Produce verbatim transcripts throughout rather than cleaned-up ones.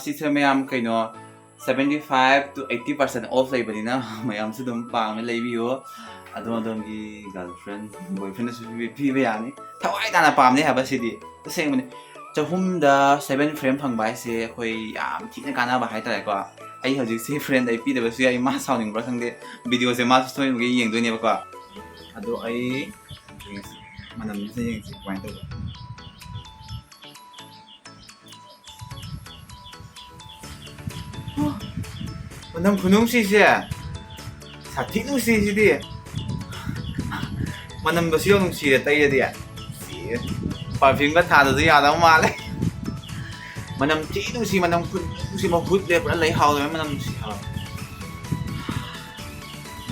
ꯁꯤꯁꯦ ꯃꯌꯥꯝ ꯀꯩꯅꯣ seventy five to eighty percent off ꯂꯩꯕꯅꯤꯅ ꯃꯌꯥꯝꯁꯨ ꯑꯗꯨꯝ ꯄꯥꯝꯃꯦ ꯂꯩꯕꯤꯌꯣ꯫ ꯑꯗꯣ ꯑꯗꯣꯝꯒꯤ girlfriend boyfriendꯗꯁꯨ ꯄꯤꯕ ꯌꯥꯅꯤ꯫ ꯊꯋꯥꯏ ꯇꯥꯅ ꯄꯥꯝꯅꯦ ꯍꯥꯏꯕ ꯁꯤꯗꯤ꯫ ꯇꯁꯦꯡꯕꯅꯤ꯫ ꯆꯍꯨꯝꯗ seven frame ꯐꯪꯕ ꯍꯥꯏꯁꯦ ꯑꯩꯈꯣꯏ ꯌꯥꯝ ꯊꯤꯅ ꯀꯥꯟꯅꯕ ꯍꯥꯏꯇꯥꯔꯦꯀꯣ꯫ ꯑꯩ ꯍꯧꯖꯤꯛꯁꯤ friend ꯑꯩ ꯄꯤꯗꯕꯁꯨ ꯌꯥꯏ, ꯃꯥ ꯁꯥꯎꯅꯤꯡꯕ꯭ꯔꯥ ꯈꯪꯗꯦ꯫ Videoꯁꯦ ꯃꯥꯁꯨ ꯁꯣꯏꯗꯅꯃꯛꯀꯤ ꯌꯦꯡꯗꯣꯏꯅꯦꯕꯀꯣ꯫ ꯑꯗꯣ ꯑꯩ ꯌꯦꯡꯁꯤ, ꯃꯅꯝꯁꯤꯗ ꯌꯦꯡꯁꯤ ꯀꯃꯥꯏꯅ ꯇꯧꯕ꯫ ꯃꯅꯝ ꯈꯨꯅꯨꯡꯁꯤꯁꯦ ꯁꯥꯊꯤ ꯅꯨꯡꯁꯤꯁꯤꯗꯤ꯫ ꯃꯅꯝꯗꯣ ꯁꯤ ꯌꯥꯝ ꯅꯨꯡꯁꯤꯔꯦ ꯇꯩꯔꯗꯤ꯫ ꯁꯤ perfumeꯒ ꯊꯥꯗꯁꯨ ꯌꯥꯗꯕ ꯃꯥꯜꯂꯦ꯫ ꯃꯅꯝ ꯊꯤ ꯅꯨꯡꯁꯤ, ꯃꯅꯝ ꯈꯨꯅꯨꯡꯁꯤ ꯃꯍꯨꯠ ꯂꯦ ꯄꯨꯔꯥ ꯂꯩ ꯍꯥꯎꯗꯕ ꯃꯅꯝ ꯅꯨꯡꯁꯤ ꯍꯥꯏꯕ꯫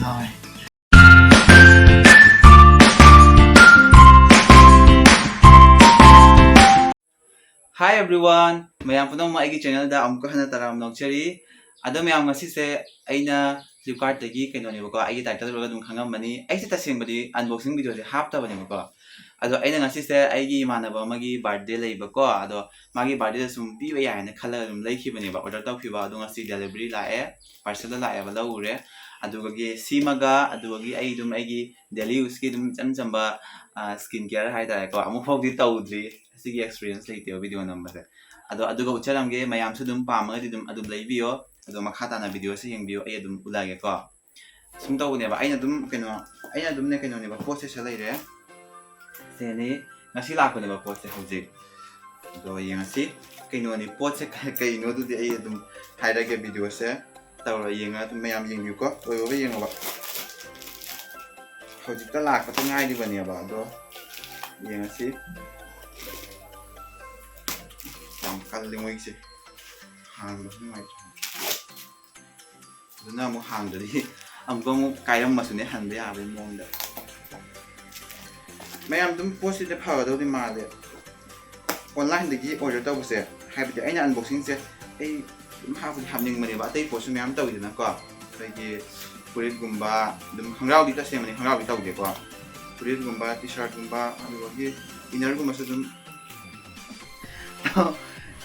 ꯌꯥꯎꯋꯦ꯫ Hi everyone! ꯃꯌꯥꯝ ꯄꯨꯝꯅꯃꯛ ꯑꯩꯒꯤ channelꯗ ꯑꯃꯨꯛꯀ ꯍꯟꯅ ꯇꯔꯥꯝꯅ ꯑꯣꯛꯆꯔꯤ꯫ ꯑꯗꯣ ꯃꯌꯥꯝ, ꯉꯁꯤꯁꯦ ꯑꯩꯅ Flipkartꯇꯒꯤ ꯀꯩꯅꯣꯅꯦꯕꯀꯣ, ꯑꯩꯒꯤ title ꯎꯔꯒ ꯑꯗꯨꯝ ꯈꯪꯉꯝꯃꯅꯤ꯫ ꯑꯩꯁꯦ ꯇꯁꯦꯡꯕꯗꯤ unboxing videoꯁꯦ ꯍꯥꯞꯇꯕꯅꯦꯕꯀꯣ꯫ ꯑꯗꯣ ꯑꯩꯅ ꯉꯁꯤꯁꯦ ꯑꯩꯒꯤ ꯏꯃꯥꯟꯅꯕ ꯑꯃꯒꯤ birthday ꯂꯩꯕꯀꯣ, ꯑꯗꯣ ꯃꯥꯒꯤ birthdayꯗ ꯁꯨꯝ ꯄꯤꯕ ꯌꯥꯏ ꯍꯥꯏꯅ ꯈꯜꯂꯒ ꯑꯗꯨꯝ ꯂꯩꯈꯤꯕꯅꯦꯕ, order ꯇꯧꯈꯤꯕ꯫ ꯑꯗꯣ ꯉꯁꯤ delivery ꯂꯥꯛꯑꯦ, parcelꯗ ꯂꯥꯛꯑꯦꯕ, ꯂꯧꯔꯨꯔꯦ꯫ ꯑꯗꯨꯒꯒꯤ ꯁꯤꯃꯒ, ꯑꯗꯨꯒꯒꯤ ꯑꯩ ꯑꯗꯨꯝ ꯑꯩꯒꯤ daily useꯀꯤ ꯑꯗꯨꯝ ꯏꯆꯝ ꯆꯝꯕ, ꯑ, skin care ꯍꯥꯏꯇꯥꯔꯦꯀꯣ, ꯑꯃꯨꯛ ꯐꯥꯎꯗꯤ ꯇꯧꯗ꯭ꯔꯤ꯫ ꯑꯁꯤꯒꯤ experience ꯂꯩꯇꯦꯕ video ꯅꯝꯕꯁꯦ꯫ ꯑꯗꯣ ꯑꯗꯨꯒ ꯎꯠꯆꯔꯝꯒꯦ, ꯃꯌꯥꯝꯁꯨ ꯑꯗꯨꯝ ꯄꯥꯝꯃꯒꯗꯤ ꯑꯗꯨꯝ, ꯑꯗꯨꯝ ꯂꯩꯕꯤꯌꯣ꯫ ꯑꯗꯣ ꯃꯈꯥ ꯇꯥꯅ videoꯁꯦ ꯌꯦꯡꯕꯤꯌꯨ, ꯑꯩ ꯑꯗꯨꯝ ꯎꯠꯂꯛꯑꯒꯦꯀꯣ꯫ ꯁꯨꯝ ꯇꯧꯕꯅꯦꯕ, ꯑꯩꯅ ꯑꯗꯨꯝ ꯀꯩꯅꯣ, ꯑꯩꯅ ꯑꯗꯨꯝꯅꯦ ꯀꯩꯅꯣꯅꯦꯕ, ꯄꯣꯠꯁꯦ ꯁꯤꯗ ꯂꯩꯔꯦ꯫ ꯁꯤꯅꯤ ꯉꯁꯤ ꯂꯥꯛꯄꯅꯦꯕ ꯄꯣꯠꯁꯦ ꯍꯧꯖꯤꯛ꯫ ꯑꯗꯣ ꯌꯦꯡꯉꯁꯤ ꯀꯩꯅꯣꯅꯤ ꯄꯣꯠꯁꯦ ꯀ-, ꯀꯩꯅꯣ ꯑꯗꯨꯗꯤ ꯑꯩ ꯑꯗꯨꯝ ꯍꯥꯏꯔꯒꯦ videoꯁꯦ꯫ ꯇꯧꯔ ꯌꯦꯡꯉ ꯑꯗꯨꯝ ꯃꯌꯥꯝ ꯌꯦꯡꯕꯤꯌꯨꯀꯣ, ꯂꯣꯏꯕꯒ ꯌꯦꯡꯉꯣꯕ꯫ ꯍꯧꯖꯤꯛꯇ ꯂꯥꯛꯄꯇ ꯉꯥꯏꯔꯤꯕꯅꯦꯕ, ꯑꯗꯣ ꯌꯦꯡꯉꯁꯤ꯫ ꯌꯥꯝ ꯀꯜꯂꯤ ꯃꯣꯏꯒꯤꯁꯦ, ꯍꯥꯡꯕꯁꯨ ꯅꯨꯡꯉꯥꯏꯇꯦ꯫ ꯑꯗꯨꯅ ꯑꯃꯨꯛ ꯍꯥꯡꯗ꯭ꯔꯗꯤ ꯑꯃꯨꯛꯀ ꯑꯃꯨꯛ ꯀꯥꯏꯔꯝꯃꯁꯨꯅꯦ ꯍꯟꯕ ꯌꯥꯕꯒꯤ ꯃꯑꯣꯡꯗ꯫ ꯃꯌꯥꯝ ꯑꯗꯨꯝ ꯄꯣꯠꯁꯤꯗꯤ ꯐꯒꯗꯧꯗꯤ ꯃꯥꯜꯂꯦ꯫ Onlineꯗꯒꯤ order ꯇꯧꯕꯁꯦ, ꯍꯥꯏꯕꯗꯤ ꯑꯩꯅ unboxingꯁꯦ ꯑꯩ ꯑꯗꯨꯝ ꯍꯥꯞꯄꯗꯤ ꯍꯥꯞꯅꯤꯡꯕꯅꯦꯕ, ꯑꯇꯩ ꯄꯣꯠꯁꯨ ꯃꯌꯥꯝ ꯇꯧꯋꯤꯗꯅꯀꯣ, ꯑꯩꯈꯣꯏꯒꯤ ꯐꯨꯔꯤꯠꯀꯨꯝꯕ, ꯑꯗꯨꯝ ꯈꯣꯡꯒ꯭ꯔꯥꯎꯗꯤ ꯇꯁꯦꯡꯕꯅꯤ ꯈꯣꯡꯒ꯭ꯔꯥꯎꯗꯤ ꯇꯧꯗꯦꯀꯣ, ꯐꯨꯔꯤꯠꯀꯨꯝꯕ, T-shirtꯀꯨꯝꯕ, ꯑꯗꯨꯗꯒꯤ innerꯒꯨꯝꯕꯁꯨ ꯑꯗꯨꯝ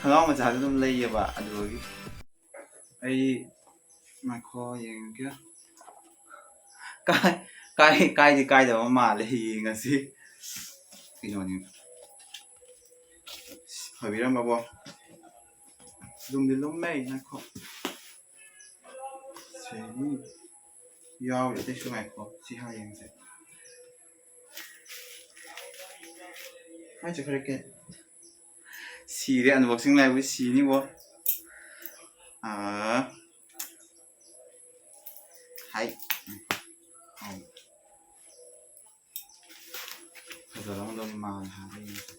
ꯈꯣꯡꯒ꯭ꯔꯥꯎ ꯃꯆꯥꯁꯨ ꯑꯗꯨꯝ ꯂꯩꯌꯦꯕ, ꯑꯗꯨꯒꯤ ꯑꯩ ꯉꯥꯏꯈꯣ ꯌꯦꯡꯉꯒꯦ꯫ ꯀꯥꯏ ꯀꯥꯏ ꯀꯥꯏꯗꯤ ꯀꯥꯏꯗꯕ ꯃꯥꯜꯂꯦ ꯌꯦꯡꯉꯁꯤ꯫ ꯀꯩꯅꯣꯅꯤ ꯐꯕꯤꯔꯝꯕꯕꯣ꯫ ꯂꯨꯝꯗꯤ ꯂꯨꯝꯃꯦ꯫ ꯉꯥꯏꯈꯣ꯫ ꯁꯤ ꯌꯥꯎꯔꯤ ꯑꯇꯩꯁꯨ꯫ ꯉꯥꯏꯈꯣ ꯁꯤ ꯍꯥꯟꯅ ꯌꯦꯡꯁꯦ꯫ ꯀꯥꯏ ꯆꯠꯈ꯭ꯔꯦ? ꯀꯦ ꯁꯤꯔꯦ unboxing live ꯁꯤꯅꯤꯕꯣ꯫ ꯑꯥ꯫ ꯍꯥꯏ꯫ ꯑꯧ꯫ ꯐꯖꯔꯝꯗꯧꯅꯤ ꯃꯥꯜꯂꯦ ꯍꯥꯏꯕ ꯌꯦꯡꯉꯁꯦ꯫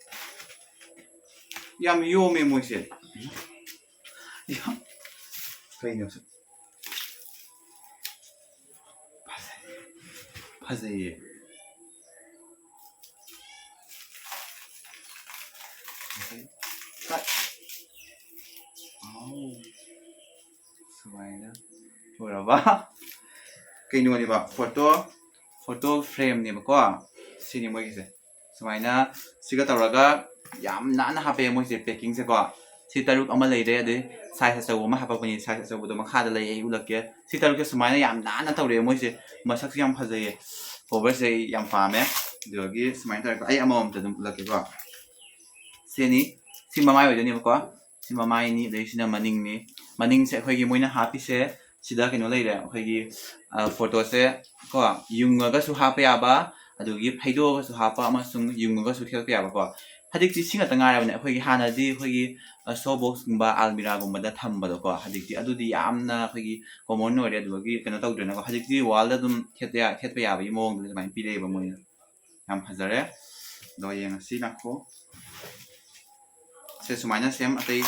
ꯌꯥꯝ ꯌꯣꯝꯃꯦ ꯃꯣꯏꯁꯦ꯫ ꯌꯥꯝ ꯀꯩꯅꯣ ꯁꯤ? ꯐꯖꯩ꯫ ꯐꯖꯩꯌꯦ꯫ ꯐꯖꯩ꯫ ꯀꯠ꯫ ꯑꯥꯎ꯫ ꯁꯨꯃꯥꯏꯅ ꯎꯔꯕ? ꯀꯩꯅꯣꯅꯦꯕ, photo, photo frame ꯅꯦꯕꯀꯣ꯫ ꯁꯤꯅꯤ ꯃꯣꯏꯒꯤꯁꯦ꯫ ꯁꯨꯃꯥꯏꯅ ꯁꯤꯒ ꯇꯧꯔꯒ ꯌꯥꯝ ꯅꯥꯟꯅ ꯍꯥꯞꯄꯛꯑꯦ ꯃꯣꯏꯁꯦ packing ꯁꯦꯀꯣ꯫ ꯁꯤ ꯇꯔꯨꯛ ꯑꯃ ꯂꯩꯔꯦ, ꯑꯗꯩ size ꯑꯆꯧꯕ ꯑꯃ ꯍꯥꯄꯛꯄꯅꯤ꯫ Size ꯑꯆꯧꯕꯗꯣ ꯃꯈꯥꯗ ꯂꯩ, ꯑꯩ ꯎꯠꯂꯛꯀꯦ꯫ ꯁꯤ ꯇꯔꯨꯛꯁꯦ ꯁꯨꯃꯥꯏꯅ ꯌꯥꯝ ꯅꯥꯟꯅ ꯇꯧꯔꯛꯑꯦ ꯃꯣꯏꯁꯦ꯫ ꯃꯁꯛꯁꯨ ꯌꯥꯝ ꯐꯖꯩꯌꯦ꯫ Cover ꯁꯦ ꯑꯩ ꯌꯥꯝ ꯄꯥꯝꯃꯦ꯫ ꯑꯗꯨꯗꯒꯤ ꯁꯨꯃꯥꯏꯅ ꯇꯧꯔꯒ ꯑꯩ ꯑꯃꯃꯝꯇ ꯑꯗꯨꯝ ꯎꯠꯂꯛꯀꯦꯀꯣ꯫ ꯁꯤꯅꯤ꯫ ꯁꯤ ꯃꯃꯥꯏ ꯑꯣꯏꯗꯣꯏꯅꯦꯕꯀꯣ꯫ ꯁꯤ ꯃꯃꯥꯏꯅꯤ, ꯑꯗꯩ ꯁꯤꯅ ꯃꯅꯤꯡꯅꯤ꯫ ꯃꯅꯤꯡꯁꯦ ꯑꯩꯈꯣꯏꯒꯤ ꯃꯣꯏꯅ ꯍꯥꯞꯄꯤꯁꯦ ꯁꯤꯗ ꯀꯩꯅꯣ ꯂꯩꯔꯦ, ꯑꯩꯈꯣꯏꯒꯤ, ꯑ, photo ꯁꯦ ꯀꯣ ꯌꯨꯡꯉꯒꯁꯨ ꯍꯥꯞꯄ ꯌꯥꯕ, ꯑꯗꯨꯒꯤ ꯐꯩꯗꯣꯛꯑꯒꯁꯨ ꯍꯥꯞꯄ ꯑꯃꯁꯨꯡ ꯌꯨꯡꯉꯒꯁꯨ ꯊꯦꯠꯄ ꯌꯥꯕꯀꯣ꯫ ꯍꯧꯖꯤꯛꯇꯤ ꯁꯤ ꯉꯥꯛꯇ ꯉꯥꯏꯔꯕꯅꯦ꯫ ꯑꯩꯈꯣꯏꯒꯤ ꯍꯥꯟꯅꯗꯤ ꯑꯩꯈꯣꯏꯒꯤ, ꯑ, show box ꯀꯨꯝꯕ ꯑꯜꯃꯤꯔꯥꯒꯨꯝꯕꯗ ꯊꯝꯕꯗꯣꯀꯣ꯫ ꯍꯧꯖꯤꯛꯇꯤ ꯑꯗꯨꯗꯤ ꯌꯥꯝꯅ ꯑꯩꯈꯣꯏꯒꯤ common ꯑꯣꯏꯔꯦ, ꯑꯗꯨꯗꯒꯤ ꯀꯩꯅꯣ ꯇꯧꯗ꯭ꯔꯦꯅꯀꯣ꯫ ꯍꯧꯖꯤꯛꯇꯤ wall ꯗ ꯑꯗꯨꯝ ꯊꯦꯠꯄ ꯌꯥ-, ꯊꯦꯠꯄ ꯌꯥꯕꯒꯤ ꯃꯑꯣꯡꯗ ꯑꯗꯨꯃꯥꯏꯅ ꯄꯤꯔꯛꯑꯦꯕ ꯃꯣꯏꯅ꯫ ꯌꯥꯝ ꯐꯖꯔꯦ꯫ ꯑꯗꯣ ꯌꯦꯡꯉꯁꯤ ꯉꯥꯏꯈꯣ꯫ ꯁꯦ ꯁꯨꯃꯥꯏꯅ same ꯑꯇꯩ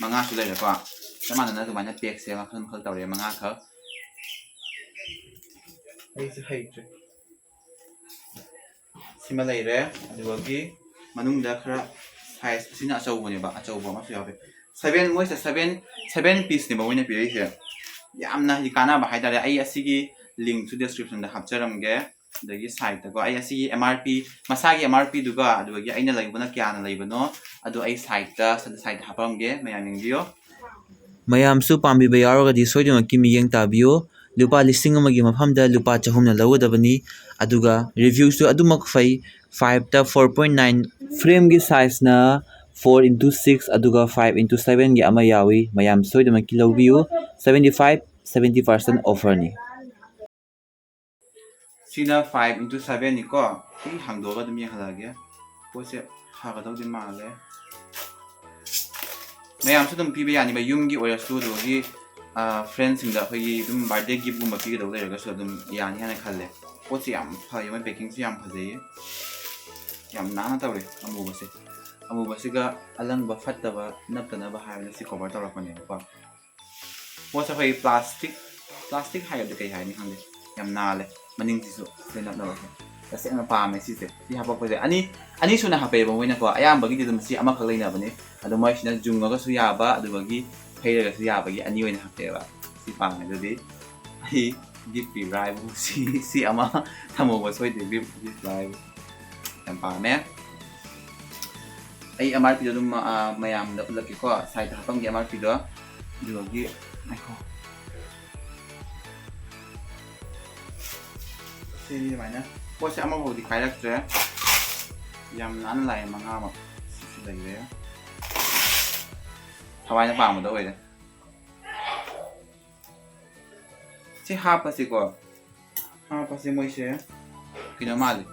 ꯃꯉꯥꯁꯨ ꯂꯩꯔꯦꯀꯣ꯫ ꯆꯞ ꯃꯥꯟꯅꯅ ꯑꯗꯨꯃꯥꯏꯅ pack ꯁꯦ ꯃꯈꯜ ꯃꯈꯜ ꯇꯧꯔꯦ ꯃꯉꯥꯈꯛ꯫ ꯑꯩꯁꯦ ꯍꯩꯇ꯭ꯔꯦ꯫ ꯁꯤꯃ ꯂꯩꯔꯦ꯫ ꯑꯗꯨꯗꯒꯤ ꯃꯅꯨꯡꯗ ꯈꯔ size, ꯑꯁꯤꯅ ꯑꯆꯧꯕꯅꯦꯕ, ꯑꯆꯧꯕ ꯑꯃꯁꯨ ꯌꯥꯎꯔꯦ꯫ Seven, ꯃꯣꯏꯁꯦ seven, seven piece ꯅꯦꯕ ꯃꯣꯏꯅ ꯄꯤꯔꯛꯏꯁꯦ꯫ ꯌꯥꯝꯅ ꯍꯥꯏꯗꯤ ꯀꯥꯟꯅꯕ ꯍꯥꯏꯇꯥꯔꯦ꯫ ꯑꯩ ꯑꯁꯤꯒꯤ link ꯁꯨ description ꯗ ꯍꯥꯞꯆꯔꯝꯒꯦ꯫ ꯑꯗꯒꯤ ꯁꯥꯏꯠꯇꯀꯣ ꯑꯩ ꯑꯁꯤꯒꯤ ꯑꯦꯝ ꯑꯥꯔ ꯄꯤ, ꯃꯁꯥꯒꯤ ꯑꯦꯝ ꯑꯥꯔ ꯄꯤꯗꯨꯒ ꯑꯗꯨꯗꯒꯤ ꯑꯩꯅ ꯂꯩꯕꯅ ꯀꯌꯥꯅ ꯂꯩꯕꯅꯣ ꯑꯗꯨ ꯑꯩ ꯁꯥꯏꯠꯇ, ꯁꯥꯏꯠꯇ ꯍꯥꯞꯄꯝꯒꯦ, ꯃꯌꯥꯝ ꯌꯦꯡꯕꯤꯌꯣ꯫ ꯃꯌꯥꯝꯁꯨ ꯄꯥꯝꯕꯤꯕ ꯌꯥꯎꯔꯒꯗꯤ ꯁꯣꯏꯗꯅꯃꯛꯀꯤ ꯃꯤꯠꯌꯦꯡ ꯇꯥꯕꯤꯌꯨ꯫ ꯂꯨꯄꯥ ꯂꯤꯁꯤꯡ ꯑꯃꯒꯤ ꯃꯐꯝꯗ ꯂꯨꯄꯥ ꯆꯍꯨꯝꯅ ꯂꯧꯒꯗꯕꯅꯤ꯫ ꯑꯗꯨꯒ ꯔꯤꯚ꯭ꯌꯨꯁꯨ ꯑꯗꯨꯃꯛ ꯐꯩ꯫ ꯐꯥꯏꯚꯇ ꯐꯣꯔ ꯄꯣꯏꯟ ꯅꯥꯏꯟ, ꯐ꯭ꯔꯦꯝꯒꯤ ꯁꯥꯏꯖꯅ ꯐꯣꯔ ꯏꯟꯇꯨ ꯁꯤꯛꯁ, ꯑꯗꯨꯒ ꯐꯥꯏꯚ ꯏꯟꯇꯨ ꯁꯚꯦꯟꯒꯤ ꯑꯃ ꯌꯥꯎꯏ꯫ ꯃꯌꯥꯝ ꯁꯣꯏꯗꯅꯃꯛꯀꯤ ꯂꯧꯕꯤꯌꯨ꯫ ꯁꯚꯦꯟꯇꯤ ꯐꯥꯏꯚ, ꯁꯚꯦꯟꯇꯤ ꯄꯥꯔꯁꯦꯟ ꯑꯣꯐꯔꯅꯤ꯫ ꯁꯤꯅ ꯐꯥꯏꯚ ꯏꯟꯇꯨ ꯁꯚꯦꯟꯅꯤꯀꯣ꯫ ꯑꯩ ꯍꯥꯡꯗꯣꯛꯑꯒ ꯑꯗꯨꯝ ꯌꯦꯡꯍꯜꯂꯛꯑꯒꯦ꯫ ꯄꯣꯠꯁꯦ ꯐꯒꯗꯧꯗꯤ ꯃꯥꯜꯂꯦ꯫ ꯃꯌꯥꯝꯁꯨ ꯑꯗꯨꯝ ꯄꯤꯕ ꯌꯥꯅꯤꯕ, ꯌꯨꯝꯒꯤ ꯑꯣꯏꯔꯁꯨ, ꯑꯗꯨꯗꯒꯤ ꯐ꯭ꯔꯦꯟꯁꯤꯡꯗ ꯑꯩꯈꯣꯏꯒꯤ ꯑꯗꯨꯝ ꯕꯥꯔꯗꯦ ꯒꯤꯐꯀꯨꯝꯕ ꯄꯤꯒꯗꯧ ꯂꯩꯔꯒꯁꯨ ꯑꯗꯨꯝ ꯌꯥꯅꯤ ꯍꯥꯏꯅ ꯈꯜꯂꯦ꯫ ꯄꯣꯠꯁꯦ ꯌꯥꯝ ꯐꯩ, ꯃꯣꯏ ꯄꯦꯀꯤꯡꯁꯨ ꯌꯥꯝ ꯐꯖꯩꯌꯦ, ꯌꯥꯝ ꯅꯥꯟꯅ ꯇꯧꯔꯦ꯫ ꯑꯃꯨꯕꯁꯦ, ꯑꯃꯨꯕꯁꯤꯒ ꯑꯂꯪꯕ ꯐꯠꯇꯕ ꯅꯞꯇꯅꯕ ꯍꯥꯏꯕꯗ ꯁꯤ ꯀꯣꯚꯔ ꯇꯧꯔꯛꯄꯅꯦꯕꯀꯣ꯫ ꯄꯣꯠꯁꯦ ꯑꯩꯈꯣꯏ ꯄ꯭ꯂꯥꯁꯇꯤꯛ, ꯄ꯭ꯂꯥꯁꯇꯤꯛ ꯍꯥꯏꯒꯗ꯭ꯔꯥ ꯀꯩ ꯍꯥꯏꯅꯤ ꯈꯪꯗꯦ, ꯌꯥꯝ ꯅꯥꯜꯂꯦ꯫ ꯃꯅꯤꯡꯁꯤꯁꯨ ꯁꯤꯗ ꯅꯞꯅꯕꯁꯦ ꯇꯁꯦꯡꯅ ꯄꯥꯝꯃꯦ ꯁꯤꯁꯦ꯫ ꯁꯤ ꯍꯥꯄꯛꯄꯁꯦ ꯑꯅꯤ, ꯑꯅꯤ ꯁꯨꯅ ꯍꯥꯄꯛꯑꯦꯕ ꯃꯣꯏꯅꯀꯣ꯫ ꯑꯌꯥꯝꯕꯒꯤꯗꯤ ꯑꯗꯨꯝ ꯁꯤ ꯑꯃꯈꯛ ꯂꯩꯅꯕꯅꯦ, ꯑꯗꯣ ꯃꯣꯏꯁꯤꯅ ꯌꯨꯡꯉꯒꯁꯨ ꯌꯥꯕ, ꯑꯗꯨꯗꯒꯤ ꯐꯩꯔꯒꯁꯨ ꯌꯥꯕꯒꯤ ꯑꯅꯤ ꯑꯣꯏꯅ ꯍꯥꯄꯛꯑꯦꯕ꯫ ꯁꯤ ꯄꯥꯝꯃꯦ꯫ ꯑꯗꯨꯗꯤ ꯑꯩ ꯒꯤꯐ ꯄꯤꯕ꯭ꯔꯥ ꯍꯥꯏꯕꯨ ꯁꯤ, ꯁꯤ ꯑꯃ ꯊꯝꯍꯧꯕ ꯁꯣꯏꯗꯦ꯫ ꯒꯤꯐ, ꯒꯤꯐ ꯄꯤꯕ꯭ꯔꯥ ꯍꯥꯏꯕꯨ ꯌꯥꯝ ꯄꯥꯝꯃꯦ꯫ ꯑꯩ ꯑꯦꯝ ꯑꯥꯔ ꯄꯤꯗꯣ ꯑꯗꯨꯝ, ꯑ, ꯃꯌꯥꯝꯗ ꯎꯠꯂꯛꯀꯦꯀꯣ, ꯁꯥꯏꯠꯇ ꯍꯥꯞꯄꯝꯒꯦ ꯑꯦꯝ ꯑꯥꯔ ꯄꯤꯗꯣ꯫ ꯑꯗꯨꯗꯒꯤ ꯉꯥꯏꯈꯣ꯫ ꯁꯤꯅꯤ ꯑꯗꯨꯃꯥꯏꯅ꯫ ꯄꯣꯠꯁꯦ ꯑꯃꯐꯥꯎꯗꯤ ꯀꯥꯏꯔꯛꯇ꯭ꯔꯦ꯫ ꯌꯥꯝ ꯅꯥꯟꯅ ꯂꯥꯛꯑꯦ, ꯃꯉꯥꯃꯛ꯫ ꯁꯤꯁꯨ ꯂꯩꯔꯦ꯫ ꯊꯋꯥꯏꯅ ꯄꯥꯝꯕꯗꯣ ꯑꯣꯏꯔꯦ꯫ ꯁꯤ ꯍꯥꯞꯄꯁꯤꯀꯣ꯫ ꯍꯥꯞꯄꯁꯦ ꯃꯣꯏꯁꯦ ꯀꯩꯅꯣ ꯃꯥꯜꯂꯦ꯫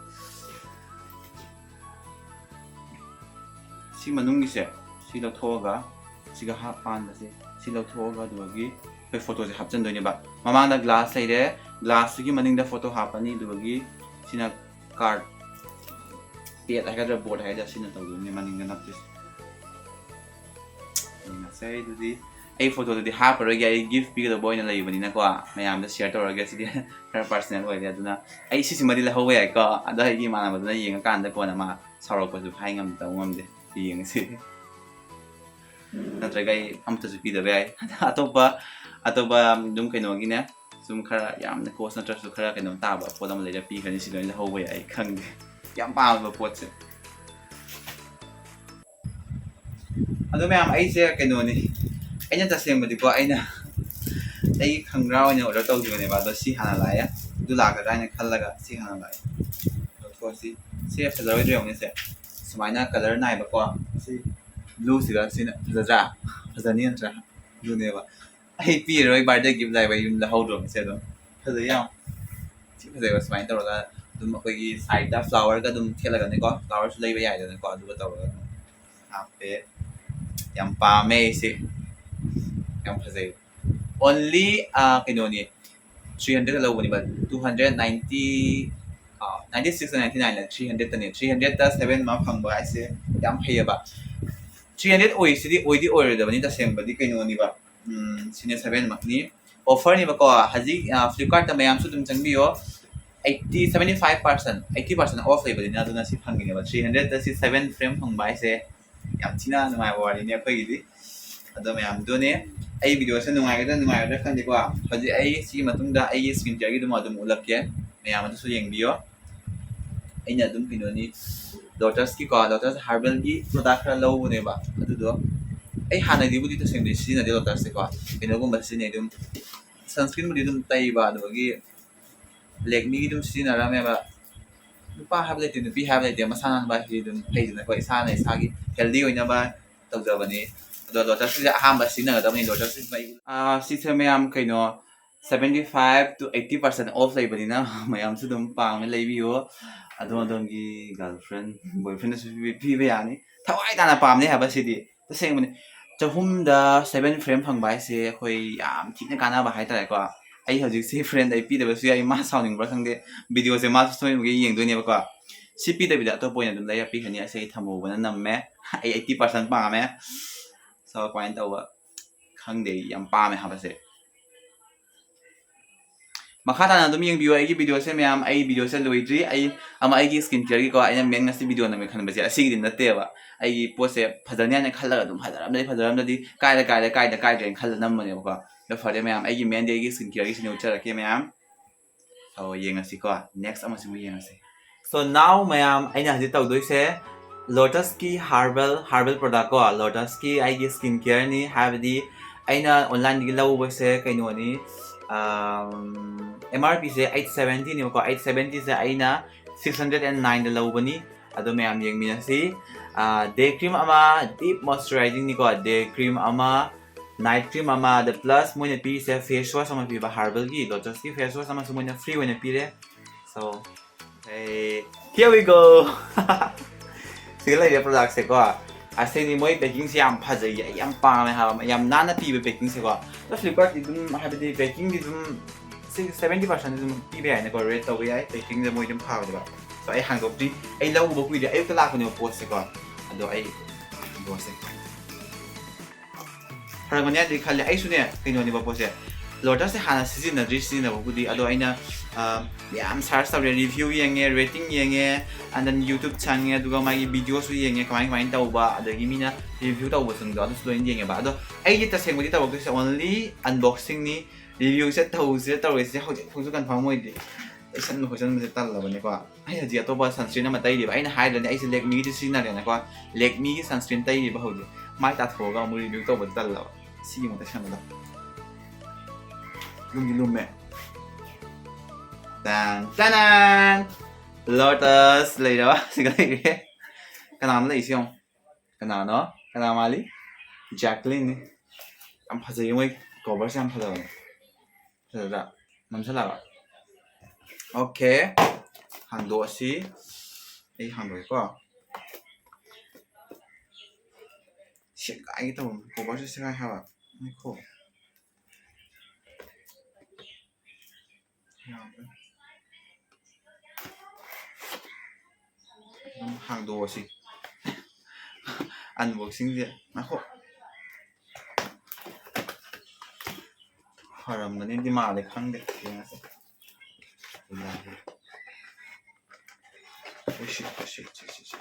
ꯁꯤ ꯃꯅꯨꯡꯒꯤꯁꯦ ꯁꯤ ꯂꯧꯊꯣꯛꯑꯒ ꯁꯤꯒ ꯍꯥꯞ ꯄꯥꯟꯕꯁꯦ ꯁꯤ ꯂꯧꯊꯣꯛꯑꯒ ꯑꯗꯨꯗꯒꯤ ꯑꯩꯈꯣꯏ ꯐꯣꯇꯣꯁꯦ ꯍꯥꯞꯆꯤꯟꯗꯣꯏꯅꯦꯕ꯫ ꯃꯃꯥꯡꯗ ꯒ꯭ꯂꯥꯁ ꯂꯩꯔꯦ, ꯒ꯭ꯂꯥꯁꯇꯨꯒꯤ ꯃꯅꯤꯡꯗ ꯐꯣꯇꯣ ꯍꯥꯞꯄꯅꯤ, ꯑꯗꯨꯗꯒꯤ ꯁꯤꯅ ꯀꯥꯔꯠ ꯄꯦꯗ ꯍꯥꯏꯒꯗ꯭ꯔꯥ, ꯕꯣꯔꯗ ꯍꯥꯏꯒꯗ꯭ꯔꯥ, ꯁꯤꯅ ꯇꯧꯗꯣꯏꯅꯦ ꯃꯅꯤꯡꯗ ꯅꯞꯇꯣꯏꯁꯦ꯫ ꯌꯦꯡꯉꯁꯦ ꯑꯗꯨꯗꯤ꯫ ꯑꯩ ꯐꯣꯇꯣꯗꯨꯗꯤ ꯍꯥꯞꯄꯔꯣꯏꯒꯦ, ꯑꯩ ꯒꯤꯐ ꯄꯤꯒꯗꯧꯕ ꯑꯣꯏꯅ ꯂꯩꯕꯅꯤꯅꯀꯣ, ꯃꯌꯥꯝꯗ ꯁꯤꯌꯔ ꯇꯧꯔꯒꯦ꯫ ꯁꯤꯗꯤ ꯈꯔ ꯄꯥꯔꯁꯅꯦꯜ ꯑꯣꯏꯔꯦ, ꯑꯗꯨꯅ ꯑꯩ ꯁꯤꯁꯤꯃꯗꯤ ꯂꯧꯍꯧꯕ ꯌꯥꯏꯀꯣ꯫ ꯑꯗꯣ ꯑꯩꯒꯤ ꯏꯃꯥꯟꯅꯕꯗꯨꯅ ꯌꯦꯡꯉꯀꯥꯟꯗ ꯀꯣꯟꯅ ꯃꯥ ꯁꯥꯎꯔꯛꯄꯁꯨ ꯍꯥꯏ ꯉꯝꯗꯧ ꯉꯝꯗꯦ꯫ ꯌꯦꯡꯉꯁꯤ꯫ ꯅꯠꯇ꯭ꯔꯒ ꯑꯩ ꯑꯝꯇꯁꯨ ꯄꯤꯗꯕ ꯌꯥꯏ꯫ ꯑꯇꯣꯞꯄ, ꯑꯇꯣꯞꯄ ꯑꯗꯨꯝ ꯀꯩꯅꯣꯒꯤꯅꯦ, ꯑꯗꯨꯝ ꯈꯔ ꯌꯥꯝꯅ ꯀꯣꯁ ꯅꯠꯇ꯭ꯔꯁꯨ ꯈꯔ ꯀꯩꯅꯣꯝ ꯇꯥꯕ ꯄꯣꯠ ꯑꯃ ꯂꯩꯔ ꯄꯤꯈ꯭ꯔꯅꯤ꯫ ꯁꯤ ꯂꯣꯏꯅ ꯂꯧꯍꯧꯕ ꯌꯥꯏ, ꯑꯩ ꯈꯪꯗꯦ꯫ ꯌꯥꯝ ꯄꯥꯝꯃꯦꯕ ꯄꯣꯠꯁꯦ꯫ ꯑꯗꯣ ꯃꯌꯥꯝ, ꯑꯩꯁꯦ ꯀꯩꯅꯣꯅꯤ, ꯑꯩꯅ ꯇꯁꯦꯡꯕꯗꯤꯀꯣ, ꯑꯩꯅ ꯑꯩꯒꯤ ꯈꯪꯒ꯭ꯔꯥ ꯑꯣꯏꯅ ꯑꯣꯔꯗꯔ ꯇꯧꯈꯤꯕꯅꯦꯕ꯫ ꯑꯗꯣ ꯁꯤ ꯍꯥꯟꯅ ꯂꯥꯛꯑꯦ, ꯑꯗꯨ ꯂꯥꯛꯀꯗ꯭ꯔꯥ ꯍꯥꯏꯅ ꯈꯜꯂꯒ ꯁꯤ ꯍꯥꯟꯅ ꯂꯥꯛꯑꯦ꯫ ꯑꯗꯣ ꯁꯤ, ꯁꯤ ꯐꯖꯔꯣꯏꯗ꯭ꯔꯣ ꯌꯦꯡꯉꯨꯅꯦ꯫ ꯁꯦ ꯁꯨꯃꯥꯏꯅ ꯀꯂꯔ ꯅꯥꯏꯕꯀꯣ꯫ ꯁꯤ ꯕ꯭ꯂꯨꯁꯤꯒ ꯁꯤꯅ ꯐꯖꯗ꯭ꯔꯥ? ꯐꯖꯅꯤ ꯅꯠꯇ꯭ꯔꯥ? ꯑꯗꯨꯅꯦꯕ꯫ ꯑꯩ ꯄꯤꯔꯔꯣꯏ, ꯕꯥꯔꯗꯦ ꯒꯤꯐ ꯂꯥꯏꯕ ꯌꯨꯝꯗ ꯍꯧꯗ꯭ꯔꯣꯕꯁꯦ꯫ ꯑꯗꯨꯝ ꯐꯖꯩ ꯌꯥꯝ ꯊꯤ ꯐꯖꯩꯕ꯫ ꯁꯨꯃꯥꯏꯅ ꯇꯧꯔꯒ ꯑꯗꯨꯝ ꯑꯩꯈꯣꯏꯒꯤ ꯁꯥꯏꯗꯇ ꯐ꯭ꯂꯥꯋꯔꯒ ꯑꯗꯨꯝ ꯊꯦꯠꯂꯒꯅꯤꯀꯣ, ꯐ꯭ꯂꯥꯋꯔꯁꯨ ꯂꯩꯕ ꯌꯥꯏꯗꯅꯀꯣ꯫ ꯑꯗꯨꯒ ꯇꯧꯔꯒ ꯑꯗꯨꯝ ꯍꯥꯞꯄꯦ꯫ ꯌꯥꯝ ꯄꯥꯝꯃꯦ ꯑꯩꯁꯦ, ꯌꯥꯝ ꯐꯖꯩ꯫ ꯑꯣꯟꯂꯤ ꯀꯩꯅꯣꯅꯤ, ꯊ꯭ꯔꯤ ꯍꯟꯗ꯭ꯔꯦꯗ ꯂꯧꯕꯅꯦꯕ꯫ Two hundred ninety, ninety six ninety nine three ꯍꯟꯗ꯭ꯔꯦꯗꯇꯅꯦ꯫ ꯊ꯭ꯔꯤ ꯍꯟꯗ꯭ꯔꯦꯗꯇ ꯁꯚꯦꯟ ꯑꯃ ꯐꯪꯕ ꯍꯥꯏꯁꯦ ꯌꯥꯝ ꯐꯩꯌꯦꯕ꯫ ꯊ꯭ꯔꯤ ꯍꯟꯗ꯭ꯔꯦꯗ ꯑꯣꯏꯔꯤꯁꯤꯗꯤ ꯑꯣꯏꯗꯤ ꯑꯣꯏꯔꯣꯏꯗꯕꯅꯤ ꯇꯁꯦꯡꯕꯗꯤ, ꯀꯩꯅꯣꯅꯤꯕ꯫ ꯎꯝ, ꯁꯤꯅ ꯁꯚꯦꯟꯃꯛꯅꯤ꯫ ꯑꯣꯐꯔꯅꯦꯕꯀꯣ꯫ ꯍꯧꯖꯤꯛ ꯐ꯭ꯂꯤꯞꯀꯥꯔꯠꯇ ꯃꯌꯥꯝꯁꯨ ꯑꯗꯨꯝ ꯆꯪꯕꯤꯌꯣ꯫ Eighty, seventy five percent, eighty percent off ꯂꯩꯕꯅꯤꯅ, ꯑꯗꯨꯅ ꯁꯤ ꯐꯪꯉꯤꯅꯦꯕ꯫ ꯊ꯭ꯔꯤ ꯍꯟꯗ꯭ꯔꯦꯗꯇ ꯁꯤ ꯁꯚꯦꯟ ꯐ꯭ꯔꯦꯝ ꯐꯪꯕ ꯍꯥꯏꯁꯦ ꯌꯥꯝ ꯊꯤꯅ ꯅꯨꯡꯉꯥꯏꯕ ꯋꯥꯔꯤꯅꯤ ꯑꯩꯈꯣꯏꯒꯤꯗꯤ꯫ ꯑꯗꯣ ꯃꯌꯥꯝꯗꯨꯅꯦ, ꯑꯩ ꯚꯤꯗꯤꯑꯣꯁꯦ ꯅꯨꯡꯉꯥꯏꯒꯗ꯭ꯔꯥ ꯅꯨꯡꯉꯥꯏꯔꯣꯏꯗ꯭ꯔꯥ ꯈꯪꯗꯦꯀꯣ꯫ ꯍꯧꯖꯤꯛ ꯑꯩ ꯁꯤꯒꯤ ꯃꯇꯨꯡꯗ ꯑꯩꯒꯤ ꯁ꯭ꯀꯤꯟ ꯀꯤꯌꯔꯒꯤꯗꯨꯃ ꯑꯗꯨꯝ ꯎꯠꯂꯛꯀꯦ, ꯃꯌꯥꯝ ꯑꯗꯨꯁꯨ ꯌꯦꯡꯕꯤꯌꯣ꯫ ꯑꯩꯅ ꯑꯗꯨꯝ ꯀꯩꯅꯣꯅꯤ, ꯂꯣꯇꯁꯀꯤꯀꯣ, ꯂꯣꯇꯁ ꯍꯥꯔꯕꯦꯜꯒꯤ ꯄ꯭ꯔꯣꯗꯛ ꯈꯔ ꯂꯧꯕꯅꯦꯕ꯫ ꯑꯗꯨꯗꯣ ꯑꯩ ꯍꯥꯟꯅꯗꯤꯕꯨꯗꯤ ꯇꯁꯦꯡꯅꯗꯤ ꯁꯤꯖꯤꯟꯅꯗꯦ ꯂꯣꯇꯁꯁꯦꯀꯣ, ꯀꯩꯅꯣꯒꯨꯝꯕ ꯁꯤꯖꯤꯟꯅꯩ ꯑꯗꯨꯝ, ꯁꯟꯁꯀ꯭ꯔꯤꯟꯕꯨꯗꯤ ꯑꯗꯨꯝ ꯇꯩꯕ, ꯑꯗꯨꯗꯒꯤ ꯂꯦꯛꯃꯤꯒꯤ ꯑꯗꯨꯝ ꯁꯤꯖꯤꯟꯅꯔꯝꯃꯦꯕ꯫ ꯅꯨꯄꯥ ꯍꯥꯏꯕ ꯂꯩꯇꯦ, ꯅꯨꯄꯤ ꯍꯥꯏꯕ ꯂꯩꯇꯦ, ꯃꯁꯥ ꯅꯥꯟꯕ ꯍꯥꯏꯁꯤꯗꯤ ꯑꯗꯨꯝ ꯐꯩꯗꯅꯀꯣ, ꯏꯁꯥꯅ ꯏꯁꯥꯒꯤ ꯍꯦꯜꯗꯤ ꯑꯣꯏꯅꯕ ꯇꯧꯖꯕꯅꯤ꯫ ꯑꯗꯣ ꯂꯣꯇꯁꯁꯤꯁꯦ ꯑꯍꯥꯟꯕ ꯁꯤꯖꯤꯟꯅꯒꯗꯕꯅꯤ꯫ ꯂꯣꯇꯁꯁꯤꯁꯨ ꯑꯩ, ꯑꯥ, ꯁꯤꯁꯦ ꯃꯌꯥꯝ ꯀꯩꯅꯣ, seventy five to eighty percent off ꯂꯩꯕꯅꯤꯅ ꯃꯌꯥꯝꯁꯨ ꯑꯗꯨꯝ ꯄꯥꯝꯃꯦ, ꯂꯩꯕꯤꯌꯨ꯫ ꯑꯗꯣꯝ ꯑꯗꯣꯝꯒꯤ ꯒꯔꯜ ꯐ꯭ꯔꯦꯟ, ꯕꯣꯏ ꯐ꯭ꯔꯦꯟꯗꯁꯨ ꯄꯤꯕ, ꯄꯤꯕ ꯌꯥꯅꯤ꯫ ꯊꯋꯥꯏ ꯇꯥꯅ ꯄꯥꯝꯅꯤ ꯍꯥꯏꯕ ꯁꯤꯗꯤ, ꯇꯁꯦꯡꯕꯅꯤ꯫ ꯆꯍꯨꯝꯗ ꯁꯚꯦꯟ ꯐ꯭ꯔꯦꯝ ꯐꯪꯕ ꯍꯥꯏꯁꯦ ꯑꯩꯈꯣꯏ ꯌꯥꯝ ꯊꯤꯅ ꯀꯥꯟꯅꯕ ꯍꯥꯏꯇꯥꯔꯦꯀꯣ꯫ ꯑꯩ ꯍꯧꯖꯤꯛꯁꯤ ꯐ꯭ꯔꯦꯟꯗ ꯑꯩ ꯄꯤꯗꯕꯁꯨ ꯌꯥꯏ, ꯃꯥ ꯁꯥꯎꯅꯤꯡꯕ꯭ꯔꯥ ꯈꯪꯗꯦ꯫ ꯚꯤꯗꯤꯑꯣꯁꯦ ꯃꯥꯁꯨ ꯁꯣꯏꯗꯅꯃꯛꯀꯤ ꯌꯦꯡꯗꯣꯏꯅꯦꯕꯀꯣ꯫ ꯁꯤ ꯄꯤꯗꯕꯤꯗ ꯑꯇꯣꯞꯄ ꯑꯣꯏꯅ ꯑꯗꯨꯝ ꯂꯩꯔ ꯄꯤꯈ꯭ꯔꯅꯤ꯫ ꯑꯁꯤ ꯑꯩ ꯊꯝꯍꯧꯕꯅ ꯅꯝꯃꯦ꯫ ꯑꯩ eighty percent ꯄꯥꯝꯃꯦ꯫ So, ꯀꯃꯥꯏꯅ ꯇꯧꯕ ꯈꯪꯗꯦ, ꯑꯩ ꯌꯥꯝ ꯄꯥꯝꯃꯦ ꯍꯥꯏꯕꯁꯦ꯫ ꯃꯈꯥ ꯇꯥꯅ ꯑꯗꯨꯝ ꯌꯦꯡꯕꯤꯌꯨ ꯑꯩꯒꯤ videoꯁꯦ ꯃꯌꯥꯝ꯫ ꯑꯩ videoꯁꯦ ꯂꯣꯏꯗ꯭ꯔꯤ꯫ ꯑꯩ ꯑꯃ ꯑꯩꯒꯤ skin careꯒꯤꯀꯣ, ꯑꯩꯅ main ꯉꯁꯤ video ꯅꯝꯒꯦ ꯈꯟꯕꯁꯦ ꯑꯁꯤꯒꯤꯗꯤ ꯅꯠꯇꯦꯕ꯫ ꯑꯩꯒꯤ ꯄꯣꯠꯁꯦ ꯐꯖꯅꯤ ꯍꯥꯏꯅ ꯈꯜꯂꯒ ꯑꯗꯨꯝ ꯐꯖꯔꯝꯗ꯭ꯔꯗꯤ ꯐꯖꯔꯝꯗ꯭ꯔꯗꯤ ꯀꯥꯏꯗ ꯀꯥꯏꯗ ꯀꯥꯏꯗ ꯀꯥꯏꯗ꯭ꯔꯦꯅ ꯈꯜꯂ ꯅꯝꯕꯅꯦꯕꯀꯣ꯫ ꯑꯗꯣ ꯐꯔꯦ ꯃꯌꯥꯝ, ꯑꯩꯒꯤ main day ꯑꯩꯒꯤ skin careꯒꯤꯁꯤꯅ ꯎꯠꯆꯔꯛꯀꯦ ꯃꯌꯥꯝ꯫ So ꯌꯦꯡꯉꯁꯤꯀꯣ, next ꯑꯃꯁꯤꯃꯨꯛ ꯌꯦꯡꯉꯁꯤ꯫ So now ꯃꯌꯥꯝ, ꯑꯩꯅ ꯍꯧꯖꯤꯛ ꯇꯧꯗꯣꯏꯁꯦ Lotusꯀꯤ herbal herbal product ꯀꯣ, Lotusꯀꯤ ꯑꯩꯒꯤ skin careꯅꯤ꯫ ꯍꯥꯏꯕꯗꯤ ꯑꯩꯅ onlineꯗꯒꯤ ꯂꯧꯕꯁꯦ ꯀꯩꯅꯣꯅꯤ, ꯑꯦꯝ ꯑꯥꯔ ꯄꯤꯁꯦ eight seventyꯅꯦꯕꯀꯣ꯫ Eight seventyꯁꯦ ꯑꯩꯅ six hundred and nineꯗ ꯂꯧꯕꯅꯤ꯫ ꯑꯗꯣ ꯃꯌꯥꯝ ꯌꯦꯡꯃꯤꯟꯅꯁꯤ꯫ Day cream ꯑꯃ, deep moisturizingꯅꯤꯀꯣ꯫ Day cream ꯑꯃ, night cream ꯑꯃ, ꯑꯗ plus ꯃꯣꯏꯅ ꯄꯤꯔꯤꯁꯦ face wash ꯑꯃ ꯄꯤꯕ, herbal ꯒꯤ Lotus ꯀꯤ face wash ꯑꯃꯁꯨ ꯃꯣꯏꯅ free ꯑꯣꯏꯅ ꯄꯤꯔꯦ꯫ So, hey, here we go. ꯁꯤꯒ ꯂꯩꯔꯦ product ꯁꯦꯀꯣ꯫ ꯑꯁꯤꯗꯤ ꯃꯣꯏ packing ꯁꯦ ꯌꯥꯝ ꯐꯖꯩꯌꯦ, ꯑꯩ ꯌꯥꯝ ꯄꯥꯝꯃꯦ ꯍꯥꯏꯕ, ꯌꯥꯝ ꯅꯥꯟꯅ ꯄꯤꯕ packing ꯁꯦꯀꯣ꯫ ꯑꯗꯣ Flipkart ꯇꯤ ꯑꯗꯨꯝ, ꯍꯥꯏꯕꯗꯤ packing ꯗꯤ ꯑꯗꯨꯝ sixty seventy percent ꯑꯗꯨꯝ ꯄꯤꯕ ꯌꯥꯏꯅꯀꯣ, rate ꯇꯧꯕ ꯌꯥꯏ, packing ꯁꯦ ꯃꯣꯏ ꯑꯗꯨꯝ ꯐꯕꯅꯦꯕ꯫ So ꯑꯩ ꯍꯥꯡꯗꯣꯛꯇ꯭ꯔꯤ, ꯑꯩ ꯂꯧꯔꯨꯕ ꯀꯨꯏꯗ꯭ꯔꯤ, ꯑꯌꯨꯛꯇ ꯂꯥꯛꯄꯅꯦꯕ ꯄꯣꯠꯁꯦꯀꯣ꯫ ꯑꯗꯣ ꯑꯩ ꯍꯥꯡꯗꯣꯛꯑꯁꯦ꯫ ꯐꯔꯝꯒꯅꯤ ꯍꯥꯏꯅꯗꯤ ꯈꯜꯂꯦ꯫ ꯑꯩꯁꯨꯅꯦ, ꯀꯩꯅꯣꯅꯦꯕ ꯄꯣꯠꯁꯦ, Lotus ꯁꯦ ꯍꯥꯟꯅ ꯁꯤꯖꯤꯟꯅꯗ꯭ꯔꯤ, ꯁꯤꯖꯤꯟꯅꯕꯕꯨꯗꯤ꯫ ꯑꯗꯣ ꯑꯩꯅ, ꯑ, ꯌꯥꯝ search ꯇꯧꯔꯦ, review ꯌꯦꯡꯉꯦ, rating ꯌꯦꯡꯉꯦ, and then YouTube ꯆꯪꯉꯦ, ꯑꯗꯨꯒ ꯃꯥꯒꯤ videoꯁꯨ ꯌꯦꯡꯉꯦ, ꯀꯃꯥꯏ ꯀꯃꯥꯏꯅ ꯇꯧꯕ, ꯑꯗꯒꯤ ꯃꯤꯅ review ꯇꯧꯕꯁꯤꯡꯗꯣ ꯑꯗꯨꯁꯨ ꯂꯣꯏꯅ ꯌꯦꯡꯉꯦꯕ꯫ ꯑꯗꯣ ꯑꯩꯒꯤ ꯇꯁꯦꯡꯕꯗꯤ ꯇꯧꯔꯛꯇꯣꯏꯁꯦ only unboxing ꯅꯤ꯫ Review ꯁꯦ ꯇꯧꯁꯤꯔ ꯇꯧꯔꯣꯏꯁꯤꯔ ꯍꯧꯖꯤꯛ ꯐꯥꯎꯁꯨ confirm ꯑꯣꯏꯗ꯭ꯔꯤ꯫ ꯇꯩꯁꯟꯕ ꯈꯣꯠꯆꯟꯕꯁꯦ ꯇꯜꯂꯕꯅꯦꯀꯣ꯫ ꯑꯩ ꯍꯧꯖꯤꯛ ꯑꯇꯣꯞꯄ sunscreen ꯑꯃ ꯇꯩꯔꯤꯕ꯫ ꯑꯩꯅ ꯍꯥꯏꯗ꯭ꯔꯅꯦ, ꯑꯩꯁꯦ Lakmeꯒꯤꯗꯤ ꯁꯤꯖꯤꯟꯅꯔꯦꯅꯀꯣ꯫ Lakmeꯒꯤ sunscreen ꯇꯩꯔꯤꯕ ꯍꯧꯖꯤꯛ꯫ ꯃꯥꯏ ꯇꯥꯊꯣꯛꯑꯒ ꯑꯃꯨꯛ review ꯇꯧꯕꯗꯤ ꯇꯜꯂꯕ꯫ ꯁꯤꯒꯤ ꯑꯃꯨꯛ ꯇꯩꯁꯟꯕꯗꯣ꯫ ꯂꯨꯝꯗꯤ ꯂꯨꯝꯃꯦ꯫ ꯇꯥꯟ ꯇꯥꯅꯥꯟ! Lotus ꯂꯩꯔꯕ? ꯁꯤꯒ ꯂꯩꯔꯦ꯫ ꯀꯅꯥꯅꯣ ꯂꯩꯁꯤ ꯌꯦꯡꯉꯣ꯫ ꯀꯅꯥꯅꯣ? ꯀꯅꯥ ꯃꯥꯜꯂꯤ? Jacqueline ꯅꯤ꯫ ꯌꯥꯝ ꯐꯖꯩꯌꯦ, ꯃꯣꯏ cover ꯁꯦ ꯌꯥꯝ ꯐꯖꯕꯅꯦ꯫ ꯐꯖꯗ꯭ꯔꯥ? ꯅꯝꯁꯜꯂꯕ? Okay꯫ ꯍꯥꯡꯗꯣꯛꯑꯁꯤ꯫ ꯑꯩ ꯍꯥꯡꯗꯣꯛꯑꯦꯀꯣ꯫ ꯁꯦꯒꯥꯏꯒꯦ ꯇꯧꯕ꯫ Cover ꯁꯦ ꯁꯦꯒꯥꯏ ꯍꯥꯏꯕ꯫ ꯉꯥꯏꯈꯣ꯫ ꯑꯗꯨꯝ ꯍꯥꯡꯗꯣꯛꯑꯁꯤ꯫ Unboxing ꯁꯦ꯫ ꯉꯥꯏꯈꯣ꯫ ꯐꯔꯝꯒꯅꯤꯗꯤ ꯃꯥꯜꯂꯦ, ꯈꯪꯗꯦ, ꯌꯦꯡꯉꯁꯦ꯫ ꯎꯁꯤ, ꯎꯁꯤ, ꯎꯁꯤ, ꯎꯁꯤ, ꯎꯁꯤ꯫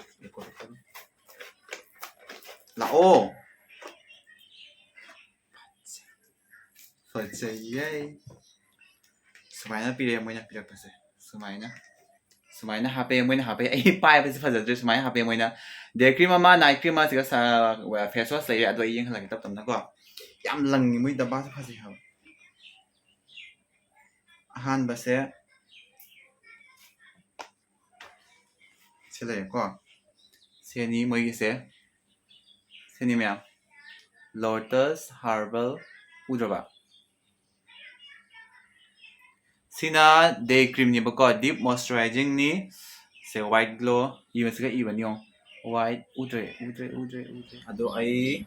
ꯂꯥꯛꯑꯣ꯫ ꯐꯖꯩꯌꯦ꯫ ꯁꯨꯃꯥꯏꯅ ꯄꯤꯔꯛꯑꯦ ꯃꯣꯏꯅ ꯄꯤꯔꯛꯄꯁꯦ꯫ ꯁꯨꯃꯥꯏꯅ꯫ ꯁꯨꯃꯥꯏꯅ ꯍꯥꯞꯄꯦ ꯃꯣꯏꯅ ꯍꯥꯞꯄꯦ꯫ ꯑꯩ ꯄꯥꯏꯕꯁꯦ ꯐꯖꯗ꯭ꯔꯦ꯫ ꯁꯨꯃꯥꯏꯅ ꯍꯥꯞꯄꯦ ꯃꯣꯏꯅ꯫ Day cream ꯑꯃ, night cream ꯑꯃ, ꯁꯤꯒ ꯁ-, face wash ꯂꯩꯔꯦ꯫ ꯑꯗꯣ ꯑꯩ ꯌꯦꯡꯍꯜꯂꯒꯦ ꯇꯞ ꯇꯞꯅꯀꯣ꯫ ꯌꯥꯝ ꯂꯪꯉꯤ ꯃꯣꯏ ꯗꯕꯥꯁꯦ, ꯐꯖꯩ ꯍꯥꯏꯕ꯫ ꯑꯍꯥꯟꯕꯁꯦ ꯁꯤ ꯂꯩꯔꯦꯀꯣ꯫ ꯁꯤꯅꯤ ꯃꯣꯏꯒꯤꯁꯦ꯫ ꯁꯤꯅꯤ ꯃꯌꯥꯝ꯫ Lotus Herbal ꯎꯗ꯭ꯔꯕ? ꯁꯤꯅ day creamꯅꯦꯕꯀꯣ, deep moisturizingꯅꯤ꯫ ꯁꯦ white glow ꯏꯕꯁꯤꯒ ꯏꯕꯅꯤ ꯌꯦꯡꯉꯣ꯫ White ꯎꯗ꯭ꯔꯦ, ꯎꯗ꯭ꯔꯦ, ꯎꯗ꯭ꯔꯦ, ꯎꯗ꯭ꯔꯦ꯫ ꯑꯗꯣ ꯑꯩ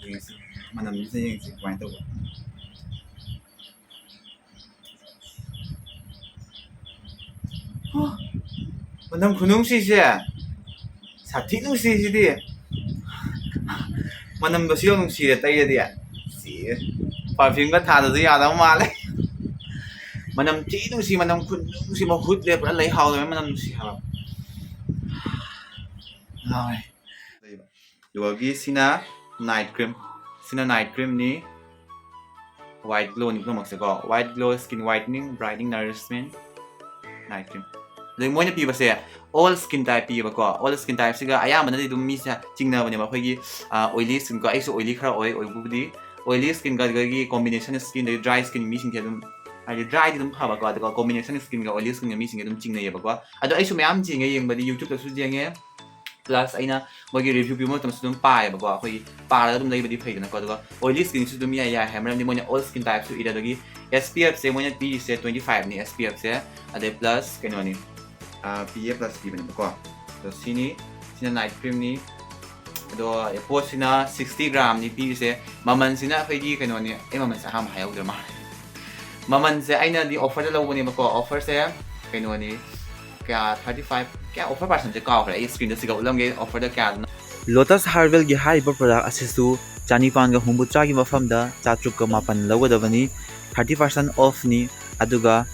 ꯌꯦꯡꯁꯤ, ꯃꯅꯝꯁꯤꯗ ꯌꯦꯡꯁꯤ ꯀꯃꯥꯏꯅ ꯇꯧꯕ꯫ ꯍ, ꯃꯅꯝ ꯈꯨꯅꯨꯡꯁꯤꯁꯦ ꯁꯥꯊꯤ ꯅꯨꯡꯁꯤꯁꯤꯗꯤ꯫ ꯃꯅꯝꯗꯣ ꯁꯤ ꯌꯧ ꯅꯨꯡꯁꯤꯔꯦ ꯇꯩꯔꯗꯤ꯫ ꯁꯤ perfumeꯒ ꯊꯥꯗꯁꯨ ꯌꯥꯗꯕ ꯃꯥꯜꯂꯦ꯫ ꯃꯅꯝ ꯊꯤ ꯅꯨꯡꯁꯤ, ꯃꯅꯝ ꯈꯨꯅꯨꯡꯁꯤ, ꯃꯍꯨꯠ ꯂꯦ ꯄꯨꯔꯥ ꯂꯩ ꯍꯥꯎꯗꯕ ꯃꯅꯝ ꯅꯨꯡꯁꯤ ꯍꯥꯏꯕ꯫ ꯉꯥꯎꯔꯦ꯫ ꯂꯩꯕ꯫ ꯑꯗꯨꯒꯤ ꯁꯤꯅ night cream꯫ ꯁꯤꯅ night creamꯅꯤ꯫ White glowꯅꯤ ꯄꯨꯝꯅꯃꯛꯁꯦꯀꯣ꯫ White glow, skin whitening, brightening, nourishment, night cream꯫ ꯑꯗꯩ ꯃꯣꯏꯅ ꯄꯤꯕꯁꯦ all skin type ꯄꯤꯌꯦꯕꯀꯣ꯫ All skin typeꯁꯤꯒ ꯑꯌꯥꯝꯕꯅꯗꯤ ꯑꯗꯨꯝ ꯃꯤꯁꯦ ꯆꯤꯡꯅꯕꯅꯦꯕ꯫ ꯑꯩꯈꯣꯏꯒꯤ, ꯑ, oily skin ꯀꯣ꯫ ꯑꯩꯁꯨ oily ꯈꯔ ꯑꯣꯏ, ꯑꯣꯏꯕꯕꯨꯗꯤ꯫ Oily skinꯒ ꯑꯗꯨꯗꯒꯤ combination skin, ꯑꯗꯒꯤ dry skin ꯃꯤꯁꯤꯡꯁꯦ ꯑꯗꯨꯝ, ꯍꯥꯏꯗꯤ dryꯗꯤ ꯑꯗꯨꯝ ꯐꯕꯀꯣ꯫ ꯑꯗꯨꯒ combination skinꯒ oily skinꯒ ꯃꯤꯁꯤꯡꯁꯦ ꯑꯗꯨꯝ ꯆꯤꯡꯅꯩꯌꯦꯕꯀꯣ꯫ ꯑꯗꯣ ꯑꯩꯁꯨ ꯃꯌꯥꯝ ꯌꯦꯡꯉꯦ, ꯌꯦꯡꯕꯗꯤ YouTubeꯇꯁꯨ ꯌꯦꯡꯉꯦ꯫ Plus ꯑꯩꯅ ꯃꯣꯏꯒꯤ review ꯄꯤꯕ ꯃꯇꯝꯗꯁꯨ ꯑꯗꯨꯝ ꯄꯥꯏꯌꯦꯕꯀꯣ꯫ ꯑꯩꯈꯣꯏꯒꯤ ꯄꯥꯔꯒ ꯑꯗꯨꯝ ꯂꯩꯕꯗꯤ ꯐꯩꯗꯅꯀꯣ꯫ ꯑꯗꯨꯒ oily skinꯁꯨ ꯑꯗꯨꯝ ꯌꯥꯏ, ꯌꯥꯏ ꯍꯥꯏ, ꯃꯔꯝꯗꯤ ꯃꯣꯏꯅ all skin typeꯁꯨ ꯏꯔꯦ꯫ ꯑꯗꯒꯤ SPFꯁꯦ ꯃꯣꯏꯅ ꯄꯤꯔꯤꯁꯦ twenty fiveꯅꯤ SPFꯁꯦ꯫ ꯑꯗꯩ plus ꯀꯩꯅꯣꯅꯤ, ꯑꯥ, PA plus ꯄꯤꯕꯅꯦꯕꯀꯣ꯫ ꯑꯗꯣ ꯁꯤꯅꯤ, ꯁꯤꯅ night creamꯅꯤ꯫ ꯑꯗꯣ ꯄꯣꯠꯁꯤꯅ sixty gramꯅꯤ ꯄꯤꯔꯤꯁꯦ꯫ ꯃꯃꯜꯁꯤꯅ ꯑꯩꯈꯣꯏꯒꯤ ꯀꯩꯅꯣꯅꯤ, ꯑꯩ ꯃꯃꯜꯁꯦ ꯑꯍꯥꯟꯕ ꯍꯥꯏꯍꯧꯗ꯭ꯔ ꯃꯥꯜꯂꯦ꯫ ꯃꯃꯜꯁꯦ ꯑꯩꯅꯗꯤ offerꯗ ꯂꯧꯕꯅꯦꯕꯀꯣ꯫ Offerꯁꯦ ꯀꯩꯅꯣꯅꯤ, ꯀꯌꯥ, thirty five, ꯀꯌꯥ offer percentꯁꯦ ꯀꯥꯎꯈ꯭ꯔꯦ꯫ ꯑꯩ screenꯗ ꯁꯤꯒ ꯎꯠꯂꯝꯒꯦ, offerꯗ ꯀꯌꯥꯗꯅꯣ꯫ Lotus Herbalꯒꯤ ꯍꯥꯏꯔꯤꯕ product ꯑꯁꯤꯁꯨ ꯆꯅꯤꯄꯥꯟꯒ ꯍꯨꯝꯐꯨꯇꯔꯥꯒꯤ ꯃꯐꯝꯗ ꯆꯥꯇ꯭ꯔꯨꯛꯀ ꯃꯥꯄꯟ ꯂꯧꯒꯗꯕꯅꯤ꯫ Thirty percent offꯅꯤ꯫ ꯑꯗꯨꯒ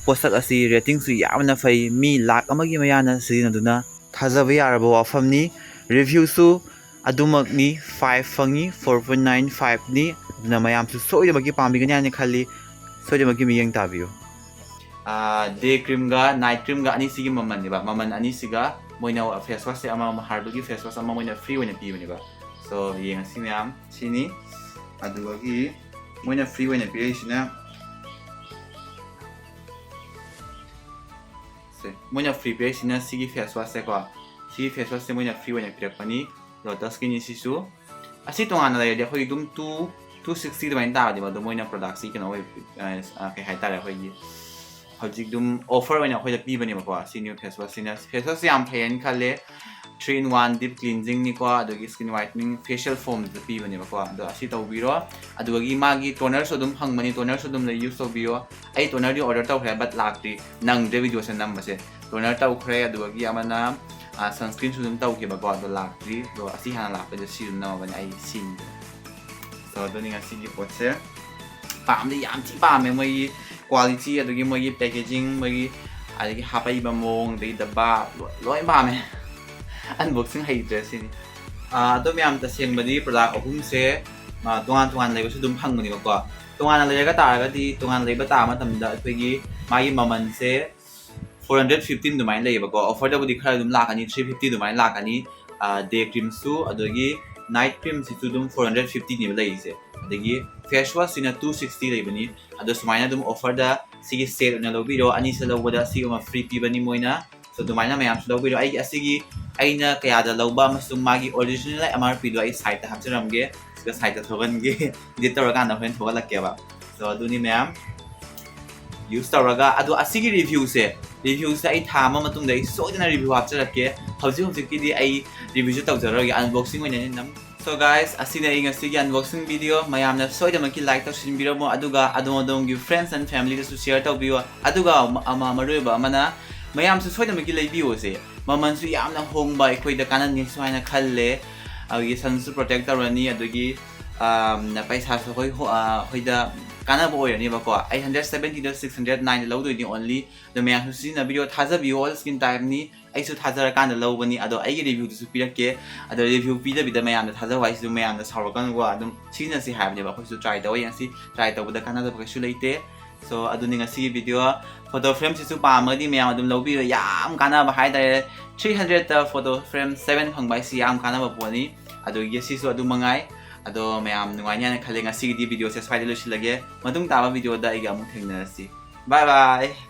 ꯄꯣꯠꯁꯛ ꯑꯁꯤ ratingꯁꯨ ꯌꯥꯝꯅ ꯐꯩ, ꯃꯤ ꯂꯥꯛ ꯑꯃꯒꯤ ꯃꯌꯥꯅ ꯁꯤꯖꯤꯟꯅꯗꯨꯅ ꯊꯥꯖꯕ ꯌꯥꯔꯕ ꯋꯥꯐꯝꯅꯤ꯫ Reviewꯁꯨ ꯑꯗꯨꯃꯛꯅꯤ, five ꯐꯪꯉꯤ, four point nine fiveꯅꯤ꯫ ꯑꯗꯨꯅ ꯃꯌꯥꯝꯁꯨ ꯁꯣꯏꯗꯅꯃꯛꯀꯤ ꯄꯥꯝꯕꯤꯒꯅꯤ ꯍꯥꯏꯅ ꯈꯜꯂꯤ꯫ ꯁꯣꯏꯗꯅꯃꯛꯀꯤ ꯃꯤꯠꯌꯦꯡ ꯇꯥꯕꯤꯌꯨ꯫ Day creamꯒ night creamꯒ ꯑꯅꯤꯁꯤꯒꯤ ꯃꯃꯜꯅꯦꯕ, ꯃꯃꯜ ꯑꯅꯤꯁꯤꯒ ꯃꯣꯏꯅ face washꯁꯦ ꯑꯃꯃꯝ, Herbalꯒꯤ face wash ꯑꯃ ꯃꯣꯏꯅ free ꯑꯣꯏꯅ ꯄꯤꯕꯅꯦꯕ꯫ So ꯌꯦꯡꯉꯁꯤ ꯃꯌꯥꯝ, ꯁꯤꯅꯤ꯫ ꯑꯗꯨꯗꯒꯤ ꯃꯣꯏꯅ free ꯑꯣꯏꯅ ꯄꯤꯔꯛꯏꯁꯤꯅ ꯁꯦ, ꯃꯣꯏꯅ free ꯄꯤꯔꯛꯏꯁꯤꯅ ꯁꯤꯒꯤ face washꯁꯦꯀꯣ꯫ ꯁꯤꯒꯤ face washꯁꯦ ꯃꯣꯏꯅ free ꯑꯣꯏꯅ ꯄꯤꯔꯛꯄꯅꯤ꯫ Lotusꯀꯤꯅꯤ ꯁꯤꯁꯨ꯫ ꯑꯁꯤ ꯇꯣꯉꯥꯟꯅ ꯂꯩꯔꯗꯤ ꯑꯩꯈꯣꯏ ꯑꯗꯨꯝ two two sixty ꯑꯗꯨꯃꯥꯏꯅ ꯇꯥꯕꯅꯦꯕ꯫ ꯑꯗꯣ ꯃꯣꯏꯅ productꯁꯤ ꯀꯩꯅꯣ ꯑꯣꯏ, ꯑ, ꯀꯩ ꯍꯥꯏꯇꯥꯔꯦ, ꯑꯩꯈꯣꯏꯒꯤ ꯍꯧꯖꯤꯛ ꯑꯗꯨꯝ offer ꯑꯣꯏꯅ ꯑꯩꯈꯣꯏꯗ ꯄꯤꯕꯅꯦꯕꯀꯣ꯫ ꯁꯤ new face washꯁꯤꯅ, face washꯁꯤ ꯌꯥꯝ ꯐꯩ ꯍꯥꯏꯅ ꯈꯜꯂꯦ꯫ Three in one deep cleansingꯅꯤꯀꯣ, ꯑꯗꯨꯒꯤ skin whitening facial foamꯗ ꯄꯤꯕꯅꯦꯕꯀꯣ꯫ ꯑꯗꯣ ꯑꯁꯤ ꯇꯧꯕꯤꯔꯣ꯫ ꯑꯗꯨꯗꯒꯤ ꯃꯥꯒꯤ tonerꯁꯨ ꯑꯗꯨꯝ ꯐꯪꯕꯅꯤ, tonerꯁꯨ ꯑꯗꯨꯝ ꯂꯩ, use ꯇꯧꯕꯤꯌꯣ꯫ ꯑꯩ tonerꯗꯤ order ꯇꯧꯈ꯭ꯔꯦ, but ꯂꯥꯛꯇ꯭ꯔꯤ, ꯅꯪꯗ꯭ꯔꯦ videoꯁꯦ ꯅꯝꯕꯁꯦ꯫ Toner ꯇꯧꯈ꯭ꯔꯦ, ꯑꯗꯨꯗꯒꯤ ꯑꯃꯅ, ꯑ, sunscreenꯁꯨ ꯑꯗꯨꯝ ꯇꯧꯈꯤꯕꯀꯣ, ꯑꯗꯣ ꯂꯥꯛꯇ꯭ꯔꯤ꯫ ꯑꯗꯣ ꯑꯁꯤ ꯍꯥꯟꯅ ꯂꯥꯛꯄꯩꯗ ꯁꯤ ꯑꯗꯨꯝ ꯅꯝꯃꯕꯅꯦ ꯑꯩ ꯁꯤꯟꯗꯅ꯫ So ꯑꯗꯨꯅꯤ ꯉꯁꯤꯒꯤ ꯄꯣꯠꯁꯦ꯫ ꯄꯥꯝꯗꯤ ꯌꯥꯝ ꯊꯤ ꯄꯥꯝꯃꯦ ꯃꯣꯏꯒꯤ quality, ꯑꯗꯒꯤ ꯃꯣꯏꯒꯤ packaging, ꯃꯣꯏꯒꯤ ꯑꯗꯒꯤ ꯍꯥꯞꯄꯛꯏꯕ ꯃꯑꯣꯡ, ꯑꯗꯒꯤ ꯗꯕꯥ, ꯂꯣꯏ, ꯂꯣꯏ ꯄꯥꯝꯃꯦ꯫ Unboxing ꯍꯩꯇ꯭ꯔꯦ ꯁꯤꯅꯤ꯫ ꯑ, ꯑꯗꯣ ꯃꯌꯥꯝ, ꯇꯁꯦꯡꯕꯗꯤ product ꯑꯍꯨꯝꯁꯦ, ꯑ, ꯇꯣꯉꯥꯟ ꯇꯣꯉꯥꯟ ꯂꯩꯕꯁꯨ ꯑꯗꯨꯝ ꯐꯪꯕꯅꯦꯕꯀꯣ꯫ ꯇꯣꯉꯥꯟꯅ ꯂꯩꯔꯒ ꯇꯥꯔꯒꯗꯤ, ꯇꯣꯉꯥꯟꯅ ꯂꯩꯕ ꯇꯥꯕ ꯃꯇꯝꯗ ꯑꯩꯈꯣꯏꯒꯤ ꯃꯥꯒꯤ ꯃꯃꯜꯁꯦ four hundred fifteen ꯑꯗꯨꯃꯥꯏꯅ ꯂꯩꯌꯦꯕꯀꯣ꯫ Offerꯗꯕꯨꯗꯤ ꯈꯔ ꯑꯗꯨꯝ ꯂꯥꯛꯀꯅꯤ, three fifty ꯑꯗꯨꯃꯥꯏꯅ ꯂꯥꯛꯀꯅꯤ꯫ ꯑ, day creamꯁꯨ, ꯑꯗꯨꯗꯒꯤ night creamꯁꯤꯁꯨ ꯑꯗꯨꯝ four hundred fiftyꯅꯦꯕ ꯂꯩꯔꯤꯁꯦ꯫ ꯑꯗꯒꯤ face washꯁꯤꯅ two sixty ꯂꯩꯕꯅꯤ꯫ ꯑꯗꯣ ꯁꯨꯃꯥꯏꯅ ꯑꯗꯨꯝ offerꯗ ꯁꯤꯒꯤ set ꯑꯣꯏꯅ ꯂꯧꯕꯤꯔꯣ꯫ ꯑꯅꯤꯁꯦ ꯂꯧꯕꯗ ꯁꯤꯒꯨꯝꯕ free ꯄꯤꯕꯅꯤ ꯃꯣꯏꯅ꯫ So ꯑꯗꯨꯃꯥꯏꯅ ꯃꯌꯥꯝꯁꯨ ꯂꯧꯕꯤꯔꯣ꯫ ꯑꯩꯒꯤ ꯑꯁꯤꯒꯤ ꯑꯩꯅ ꯀꯌꯥꯗ ꯂꯧꯕ ꯑꯃꯁꯨꯡ ꯃꯥꯒꯤ original MRPꯗꯣ ꯑꯩ sideꯇ ꯍꯥꯞꯆꯔꯝꯒꯦ꯫ ꯁꯤꯗ sideꯇ ꯊꯣꯛꯍꯟꯒꯦ꯫ Edit ꯇꯧꯔꯀꯥꯟꯗ ꯍꯣꯔꯦꯟ ꯊꯣꯛꯍꯜꯂꯛꯀꯦꯕ꯫ So ꯑꯗꯨꯅꯤ ꯃꯌꯥꯝ, use ꯇꯧꯔꯒ, ꯑꯗꯣ ꯑꯁꯤꯒꯤ reviewꯁꯦ, reviewꯁꯦ ꯑꯩ ꯊꯥ ꯑꯃ ꯃꯇꯨꯡꯗ ꯑꯩ ꯁꯣꯏꯗꯅ review ꯍꯥꯞꯆꯔꯛꯀꯦ꯫ ꯍꯧꯖꯤꯛ ꯍꯧꯖꯤꯛꯀꯤꯗꯤ ꯑꯩ reviewꯁꯦ ꯇꯧꯖꯔꯔꯣꯏꯒꯦ, unboxing ꯑꯣꯏꯅ ꯑꯩꯅ ꯅꯝ-, So guys, ꯑꯁꯤꯅ ꯑꯩ ꯉꯁꯤꯒꯤ unboxing video꯫ ꯃꯌꯥꯝꯅ ꯁꯣꯏꯗꯅꯃꯛꯀꯤ like ꯇꯧꯁꯤꯟꯕꯤꯔꯝꯃꯣ, ꯑꯗꯨꯒ ꯑꯗꯣꯝ ꯑꯗꯣꯝꯒꯤ friends and familyꯗꯁꯨ share ꯇꯧꯕꯤꯌꯣ꯫ ꯑꯗꯨꯒ ꯑꯃ, ꯑꯃ ꯃꯔꯨꯑꯣꯏꯕ ꯑꯃꯅ, ꯃꯌꯥꯝꯁꯨ ꯁꯣꯏꯗꯅꯃꯛꯀꯤ ꯂꯩꯕꯤꯌꯣꯁꯦ꯫ ꯃꯃꯜꯁꯨ ꯌꯥꯝꯅ ꯍꯣꯡꯕ, ꯑꯩꯈꯣꯏꯗ ꯀꯥꯟꯅꯅꯤꯁꯨ ꯍꯥꯏꯅ ꯈꯜꯂꯦ꯫ ꯑꯗꯨꯒꯤ ꯁꯟꯁꯨ ꯄ꯭ꯔꯣꯇꯦꯛ ꯇꯧꯔꯅꯤ, ꯑꯗꯨꯒꯤ ꯑꯝ, ꯄꯩꯁꯥꯁꯨ ꯑꯩꯈꯣꯏ ꯍꯣ- ꯑ, ꯑꯩꯈꯣꯏꯗ ꯀꯥꯟꯅꯕ ꯑꯣꯏꯔꯅꯤꯕꯀꯣ꯫ ꯑꯩꯠ ꯍꯟꯗ꯭ꯔꯦꯠ ꯁꯕꯦꯟꯇꯤꯗ ꯁꯤꯛꯁ ꯍꯟꯗ꯭ꯔꯦꯠ ꯅꯥꯏꯟꯗ ꯂꯧꯗꯣꯏꯅꯤ only꯫ ꯑꯗꯣ ꯃꯌꯥꯝꯁꯨ ꯁꯤꯖꯤꯟꯅꯕꯤꯌꯣ, ꯊꯥꯖꯕꯤꯌꯣ, all skin typeꯅꯤ꯫ ꯑꯩꯁꯨ ꯊꯥꯖꯔꯀꯥꯟꯗ ꯂꯧꯕꯅꯤ꯫ ꯑꯗꯣ ꯑꯩꯒꯤ ꯔꯤꯚ꯭ꯌꯨꯗꯨꯁꯨ ꯄꯤꯔꯛꯀꯦ꯫ ꯑꯗꯣ ꯔꯤꯚ꯭ꯌꯨ ꯄꯤꯗꯕꯤꯗ ꯃꯌꯥꯝꯅ ꯊꯥꯖꯧ ꯍꯥꯏꯁꯤꯁꯨ ꯃꯌꯥꯝꯅ ꯁꯥꯎꯔꯛꯀꯅꯨꯀꯣ꯫ ꯑꯗꯨꯝ ꯁꯤꯖꯤꯟꯅꯁꯤ ꯍꯥꯏꯕꯅꯦꯕ, ꯑꯩꯈꯣꯏꯁꯨ ꯇ꯭ꯔꯥꯏ ꯇꯧꯕ ꯌꯦꯡꯁꯤ꯫ ꯇ꯭ꯔꯥꯏ ꯇꯧꯕꯗ ꯀꯥꯟꯅꯗꯕ ꯀꯩꯁꯨ ꯂꯩꯇꯦ꯫ ꯁꯣ ꯑꯗꯨꯅꯤ ꯉꯁꯤꯒꯤ ꯚꯤꯗꯤꯑꯣ꯫ ꯐꯣꯇꯣ ꯐ꯭ꯔꯦꯝꯁꯤꯁꯨ ꯄꯥꯝꯃꯒꯗꯤ ꯃꯌꯥꯝ ꯑꯗꯨꯝ ꯂꯧꯕꯤꯌꯨ꯫ ꯌꯥꯝ ꯀꯥꯟꯅꯕ ꯍꯥꯏꯇꯥꯔꯦ꯫ ꯊ꯭ꯔꯤ ꯍꯟꯗ꯭ꯔꯦꯠꯇ ꯐꯣꯇꯣ ꯐ꯭ꯔꯦꯝ ꯁꯕꯦꯟ ꯐꯪꯕ ꯍꯥꯏꯁꯤ ꯌꯥꯝ ꯀꯥꯟꯅꯕ ꯄꯣꯠꯅꯤ꯫ ꯑꯗꯨꯒꯤ ꯁꯤꯁꯨ ꯑꯗꯨꯝ ꯃꯉꯥꯏ꯫ ꯑꯗꯣ ꯃꯌꯥꯝ ꯅꯨꯡꯉꯥꯏꯅꯤ ꯍꯥꯏꯅ ꯈꯜꯂꯦ꯫ ꯉꯁꯤꯒꯤꯗꯤ ꯚꯤꯗꯤꯑꯣꯁꯦ ꯁ꯭ꯋꯥꯏꯗ ꯂꯣꯏꯁꯤꯜꯂꯒꯦ꯫ ꯃꯇꯨꯡ ꯇꯥꯕ ꯚꯤꯗꯤꯑꯣꯗ ꯑꯩꯒ ꯑꯃꯨꯛ ꯊꯦꯡꯅꯔꯁꯤ꯫ ꯕꯥꯏ ꯕꯥꯏ꯫